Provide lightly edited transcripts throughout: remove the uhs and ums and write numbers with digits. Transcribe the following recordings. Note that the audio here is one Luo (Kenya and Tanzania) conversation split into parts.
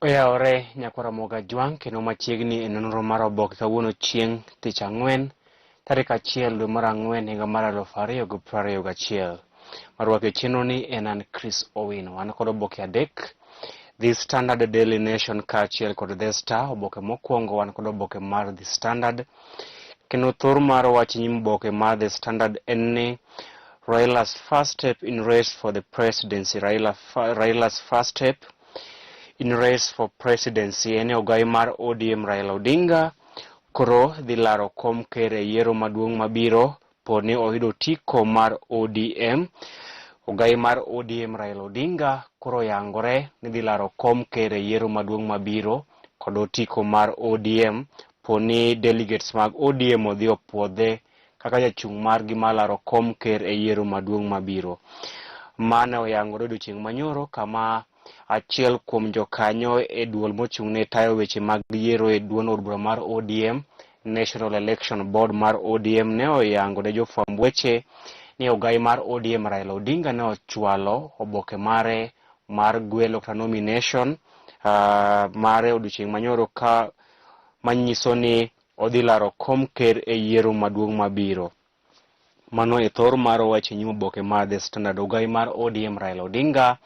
Oyawore nyakwar Ramogi Ajwang' kendo machiegni e nonro mar oboke kawuono chieng' tich ang'wen tarik 1 dwe mar 4 higa mar 2021. Marwako e chenro ni en an Chris Owino. An kod oboke adek The Standard, Daily Nation kaachiel kod The Star. Oboke mokwongo wan kod oboke mar The Standard kendo thor mar wach nyim oboke mar The Standard en ni Raila's first step in race for the presidency. Raila's first step in race for presidency en ogai mar ODM Raila Odinga koro dhi laro kom ker e yiero maduong' mabiro po ni oyudo otiko mar ODM. Ogai mar ODM Raila Odinga koro yangore ni dhi laro kom ker e yiero maduong' mabiro kod otiko mar ODM po ni delegates mag ODM odhi opuodhe kaka jachung' margi mar laro kom ker e yiero maduong' mabiro. Mane oyangore odiochieng' manyoro kama achiel kuom jokanyo e duol mochung' ne tayo weche mag yiero e duond od bura mar ODM, National Election Board mar ODM ne oyango ne jofwamb weche ni ogai mar ODM Raila Odinga ne ochwalo oboke mare mar gwelo kata nomination mare odiochieng' manyoro ka manyiso ni odhi laro kom ker e yiero maduong' mabiro. Mano e thor mar wach e nyim oboke mar The Standard. Ogai mar ODM Raila Odinga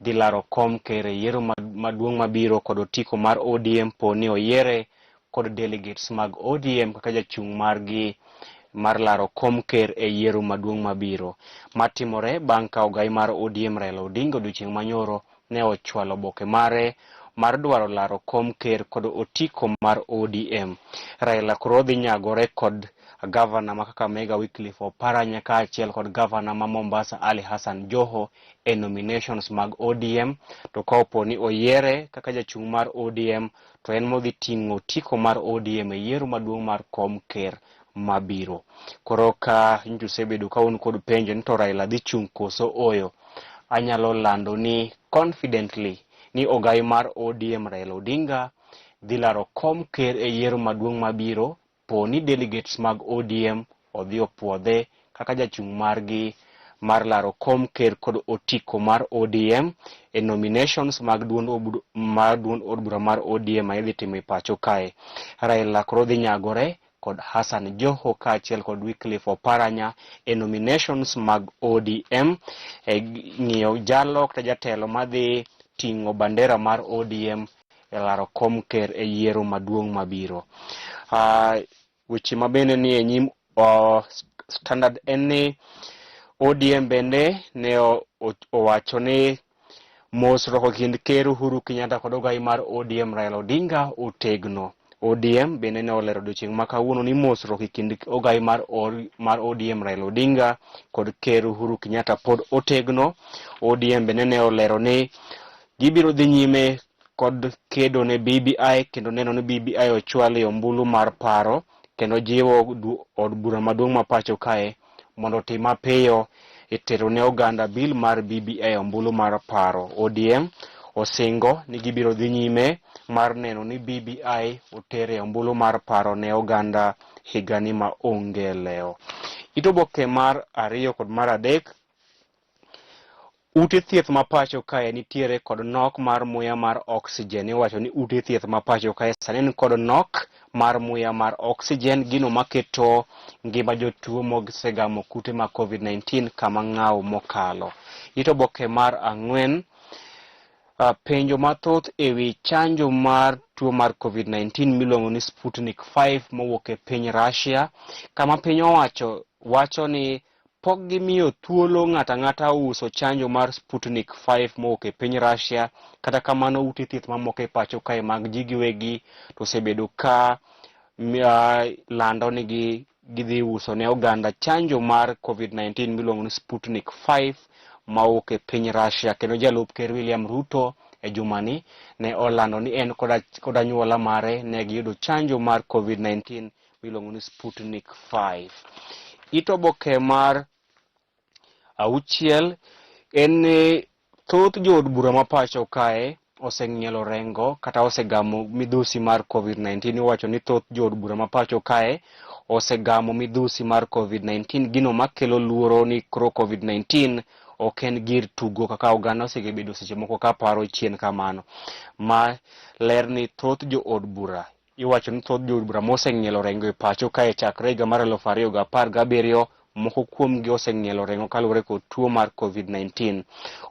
dhi laro kom ker e yiero maduong' mabiro kod otiko mar ODM po ni oyiere kod delegates mag ODM kaka jachung' margi mar laro kom ker e yiero maduong' mabiro. Matimore bang' ka ogai mar ODM Raila Odinga odiochieng' manyoro ne ochwalo oboke mare mar dwaro laro kom ker kod otiko mar ODM. Raila koro dhi nyagore kod gavana ma Kakamega Wycliffe Oparanya kaachiel kod gavana ma Mombasa Ali Hassan Joho e nominations mag ODM. To ka opo ni oyiere kaka jachung' mar ODM to en modhi ting'o otiko mar ODM e yiero maduong' mar kom ker mabiro. Koro ka nyocha usebedo ka un kod penjo ni to Raila dhi chung' koso oyo, anyalo lando ni confidently ni ogai mar ODM Raila Odinga dhi laro kom ker e yiero maduong' mabiro po ni delegates mag ODM odhi opuodhe kaka jachung' margi mar laro kom ker kod otiko mar ODM e nominations mag duond mar duond od bura mar ODM ma idhi timo e pacho kae. Raila koro dhi nyagore kod Hassan Joho kaachiel kod Wycliffe Oparanya e nominations mag ODM e ng'iyo jalo kata jatelo madhi ting'o bandera mar ODM e laro kom ker e yiero maduong' mabiro. Weche mabende ni e nyim Standard en ni ODM bende ne owacho ni mosruok e kind ker Uhuru Kenyatta kod ogai mar ODM Raila Odinga otegno. ODM bende ne olero odiochieng' ma kawuono ni mosruok e kind ogai mar ODM Raila Odinga kod ker Uhuru Kenyatta pod otegno. ODM bende ne olero ni gibiro dhi nyime kod kedo ne BBI kendo neno ni BBI ochwal e ombulu mar paro kendo jiwo od bura maduong' ma pacho kae mondo otim mapiyo e tero ne oganda bill mar BBI ombulu mar paro. ODM osingo ni gibiro dhi nyime mar neno ni BBI oter e ombulu mar paro ne oganda higani ma onge lewo. It oboke mar 2 kod mar 3. Ute thieth ma pacho kae nitiere kod nok mar muya mar oxygen. Iwacho ni ute thieth ma pacho kae sani ni kod nok mar muya mar oxygen, gino maketo ngima jotuo mosegamo kute mag COVID-19 kama ng'aw mokalo. It oboke mar 4. Penjo mathoth e wi chanjo mar tuo mar COVID-19 miluongo ni Sputnik 5 mowuok e piny Russia, kama piny owacho wacho ni pok gimiyo thuolo ng'ato ang'ata uso chanjo mar Sputnik 5 mowuok e piny Russia. Kata kamano ute thieth mamoko e pacho kae mag ji giwegi to osebedo ka lando ni gidhi uso ne oganda chanjo mar COVID-19 miluongo ni Sputnik 5 mowuok e piny Russia. Kendo jalup ker William Ruto e jumani ne olando ni en kod anyuola mare ne giyudo chanjo mar COVID-19 miluongo ni Sputnik 5. It oboke mar 6 en ni thoth jood bura ma pacho kae oseng'ielo rengo kata osegamo midhusi mar COVID-19. Iwacho ni thoth jood bura ma pacho kae osegamo midhusi mar COVID-19, gino makelo luoro ni koro COVID-19 Ok en gir tugo kaka oganda osebedo seche moko ka paro chien kamano. Ma ler ni thoth jo od bura iwacho ni thoth jood bura moseng'ielo orengo e pacho kae chakre higa mar 2017 moko kuomgi oseng'ielo orengo kaluwore kod tuo mar COVID-19.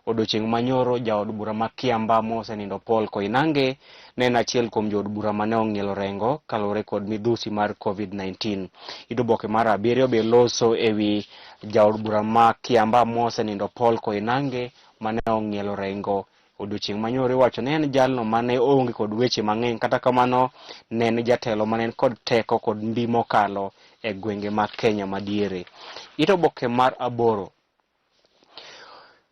Odiochieng' manyoro jaod bura ma Kiambaa mosenindo Paul Koinange ne en achiel kuom jood bura mane ong'ielo orengo kaluwore kod midhusi mar COVID-19. It oboke mar abiriyo be loso ewi jaod bura ma Kiambaa mosenindo Paul Koinange mane ong'ielo orengo Odiochieng' manyoro iwacho ne en jalno mane oonge kod weche mang'eny kata kamano ne en jatelo mane en kod teko kod mbi mokalo e gwenge mag Kenya madiere. It oboke mar aboro.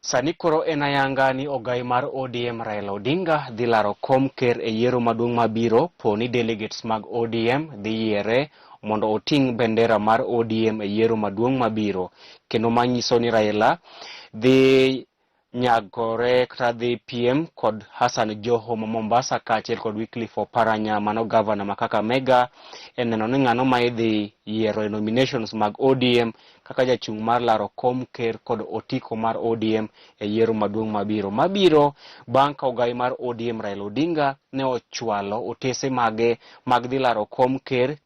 Sani koro en ayanga ni ogai mar ODM Raila Odinga dhi laro kom ker e yiero maduong' mabiro po ni delegates mag ODM dhi yiere mondo oting' bendera mar ODM e yiero maduong' mabiro kendo manyiso ni Raila dhi nyagore kata dhi piem kod Hassan Joho ma Mombasa kaachiel kod Wycliffe Oparanya mano gavana ma Kakamega e neno ni ng'ano ma idhi yiero e nominations mag ODM kaka jachung' mar laro kom ker kod otiko mar ODM e yiero maduong' mabiro. Mabiro bang' ka ogai mar ODM Raila Odinga ne ochwalo otese mage mag dhi laro kom ker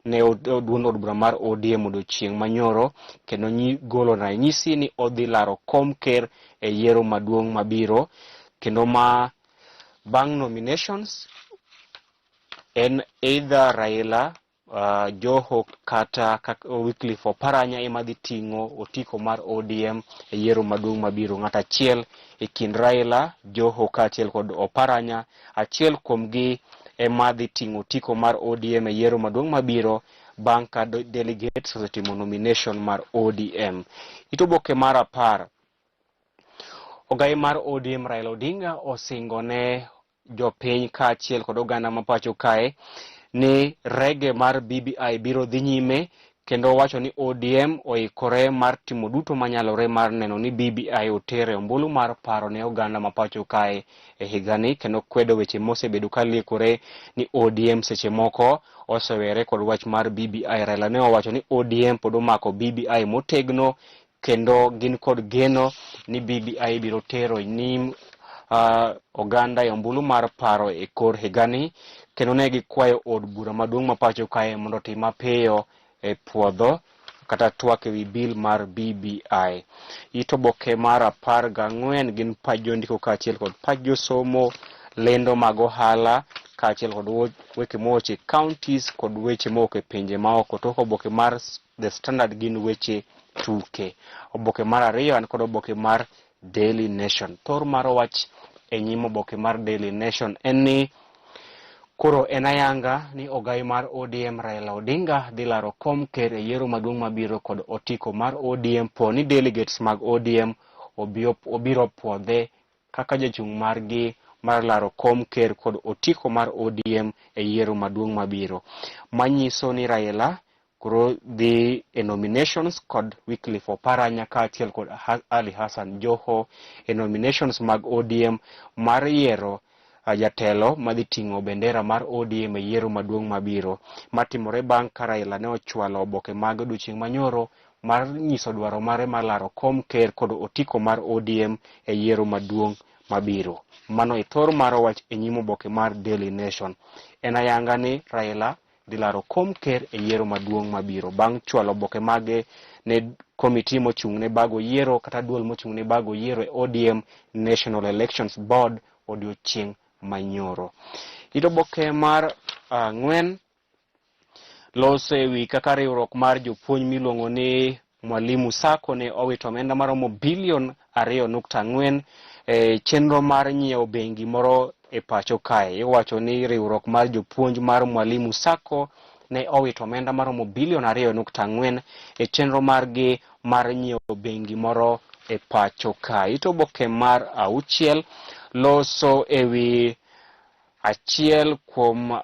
ne duond od bura mar ODM odiochieng' manyoro kendo golo ranyisi ni odhi laro kom ker e yiero maduong' mabiro kendo ma bang' nominations en either Raila Joho kata Wycliffe Oparanya ema dhi ting'o otiko mar ODM e yiero maduong' mabiro. Ng'at achiel e kind Raila, Joho kaachiel kod Oparanya, achiel kuomgi ema dhi ting'o otiko mar ODM e yiero maduong' mabiro bang' ka delegates osetimo nomination mar ODM. It oboke mar 10. Ogai mar ODM Raila Odinga osingo ne jopiny kaachiel kod oganda ma pacho kae ni rege mar BBI biro dhi nyime kendo owacho ni ODM oikore mar timo duto manyalore mar neno ni BBI otere ombulu mar paro ne oganda ma pacho kae e higani kendo kwedo weche mosebedo ka liekore ni ODM seche moko osewere kod wach mar BBI. Raila ne owacho ni ODM pod omako BBI motegno kendo gin kod geno ni BBI biro tero nyim oganda e ombulu mar paro e kor higani kendo ne gikwayo od bura maduong' ma pacho kae mondo otim mapiyo e puodho kata twak ewi bill mar BBI. It oboke mar 14 gin pach jondiko kaachiel kod pach josomo, lendo mag ohala kaachiel kod weche mowuok e counties kod weche mowuok e pinje maoko. Tok oboke mar The Standard gin weche tuke. Oboke mar 2 an kod oboke mar Daily Nation. Thor mar wach e nyim oboke mar Daily Nation en ni koro en ayanga ni ogai mar ODM Raila Odinga dhi laro kom ker e yiero maduong' mabiro kod otiko mar ODM po ni delegates mag ODM obiro puodhe kaka jachung' margi mar laro kom ker kod otiko mar ODM e yiero maduong' mabiro. Manyiso ni Raila koro dhi e nominations kod Wycliffe Oparanya kaachiel kod Ali Hassan Joho e nominations mag ODM mar yiero jatelo madhi ting'o bendera mar ODM e yiero maduong' mabiro. Matimore bang' ka Raila ne ochwalo oboke mag odiochieng' manyoro mar nyiso dwaro mare mar laro kom ker kod otiko mar ODM e yiero maduong' mabiro. Mano e thor mar wach e nyim oboke mar Daily Nation. En ayanga ni Raila dhi laro kom ker e yiero maduong' mabiro bang' chwalo oboke mage ne komiti mochung' ne bago yiero kata duol mochung' ne bago yiero e ODM National Elections Board odiochieng' manyoro. It oboke mar 4 loso e wi kaka riwruok mar jopuonj miluongo ni Mwalimu Sacco ne owito omenda maromo bilion 2.4 e chenro mar nyiewo bengi moro e pacho kae. Iwacho ni riwruok mar jopuonj mar Mwalimu Sacco ne owito omenda maromo bilion 2.4 e chenro margi mar nyiewo bengi moro e pacho kae. It oboke mar 6 loso e wi achiel kuom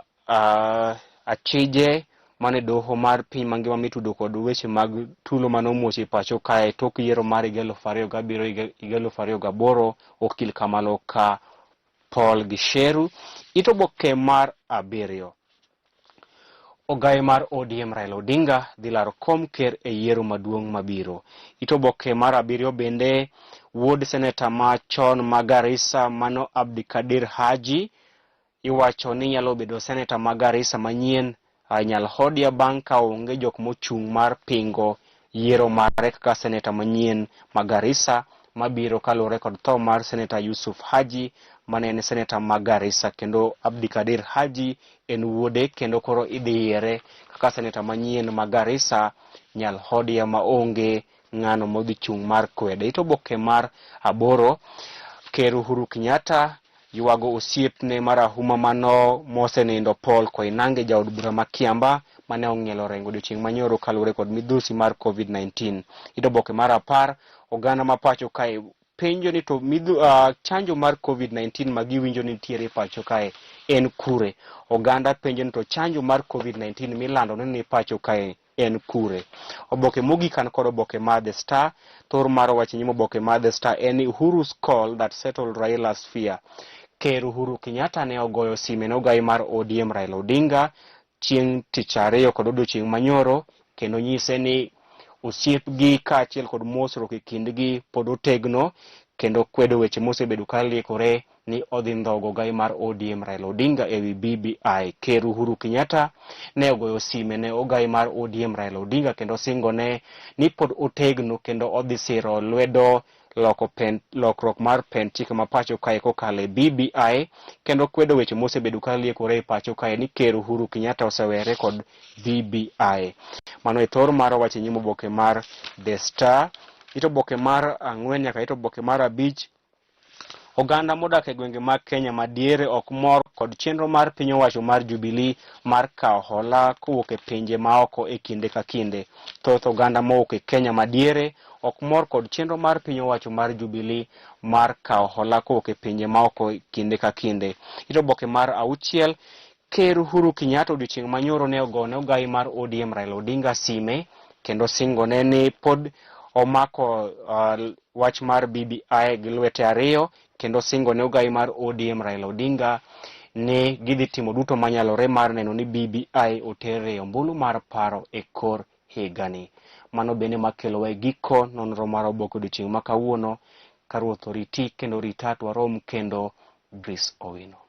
achije mane doho mar piny mangima mitudo kod weche mag tulo mane omuoch e pacho kae tok yiero mar higa 2007 higa 2008 okil Kamaloka Paul Gicheru. It oboke mar 7. Ogaye mar ODM Raila Odinga dhi laro kom ker e yiero maduong' mabiro. It oboke mar abiriyo bende wuod seneta machon ma Garissa mano Abdikadir Haji iwacho ni nyalo bedo seneta ma Garissa manyien Nyalhodia bang' ka onge jok mochung' mar pingo yiero mare kaka seneta manyien ma Garissa mabiro kaluwore kod tho mar seneta Yusuf Haji mane en seneta ma Garissa kendo Abdikadir Haji en wuode kendo koro idhi yiere kaka seneta manyien ma Garissa Nyalhodia ma onge ng'ano modhi chung' mar kwede. It oboke mar aboro, Ker Uhuru Kenyatta ywago osiepne marahuma mano mosenindo Paul Koinange jaod bura ma Kiambaa mane ong'ielo rengo odiochieng' manyoro kaluwore kod midhusi mar COVID-19. It oboke mar 10, oganda ma pacho kae penjo ni to chanjo mar COVID-19 ma giwinjo ni nitiere e pacho kae en kure? Oganda penjo ni to chanjo mar COVID-19 milando ni ni pacho kae en kure? Oboke mogik an kod oboke mar The Star. Thor mar wach nyim oboke mar The Star en ni Uhuru's call that settled Raila's fear. Ker Uhuru Kenyatta ne ogoyo sime ne ogai mar ODM Raila Odinga chieng' tich ariyo kod odiochieng' manyoro kendo nyise ni osiepgi kaachiel kod mosruok e kindgi pod otegno kendo kwedo weche mosebedo ka liekore ni odhi ndhogo ogai mar ODM Raila Odinga ewi BBI. Ker Uhuru Kenyatta ne ogoyo sime ne ogai mar ODM Raila Odinga kendo singone ni pod otegno kendo odhi siro lwedo lokruok mar pend chike ma pacho kae kokalo e BBI kendo kwedo weche mosebedo ka liekore e pacho kae ni Ker Uhuru Kenyatta osewere kod BBI. Mano e thor mar wach e nyim oboke mar The Star. It oboke mar 4 nyaka it oboke mar 5. Oganda modak e gwenge mag Kenya madiere ok mor kod chenro mar piny owacho mar Jubilee mar kawo hola kowuok e pinje maoko e kinde ka kinde. Thoth oganda mowuok e Kenya madiere ok mor kod chenro mar piny owacho mar Jubilee mar kawo hola kowuok e pinje maoko e kinde ka kinde. It oboke mar 6, Ker Uhuru Kenyatta odiochieng' manyoro ne ogone ogai mar ODM Raila Odinga sime kendo singone ni pod omako wach mar BBI gi lwete ariyo kendo singone ogai mar ODM Raila Odinga ni gidhi timo duto manyalore mar neno ni BBI oter e ombulu mar paro e kor higani. Mano bende makelowa e giko nonro mar oboke odiochieng' ma kawuono. Ka Ruoth oriti kendo orita to warom kendo. Grace Owino.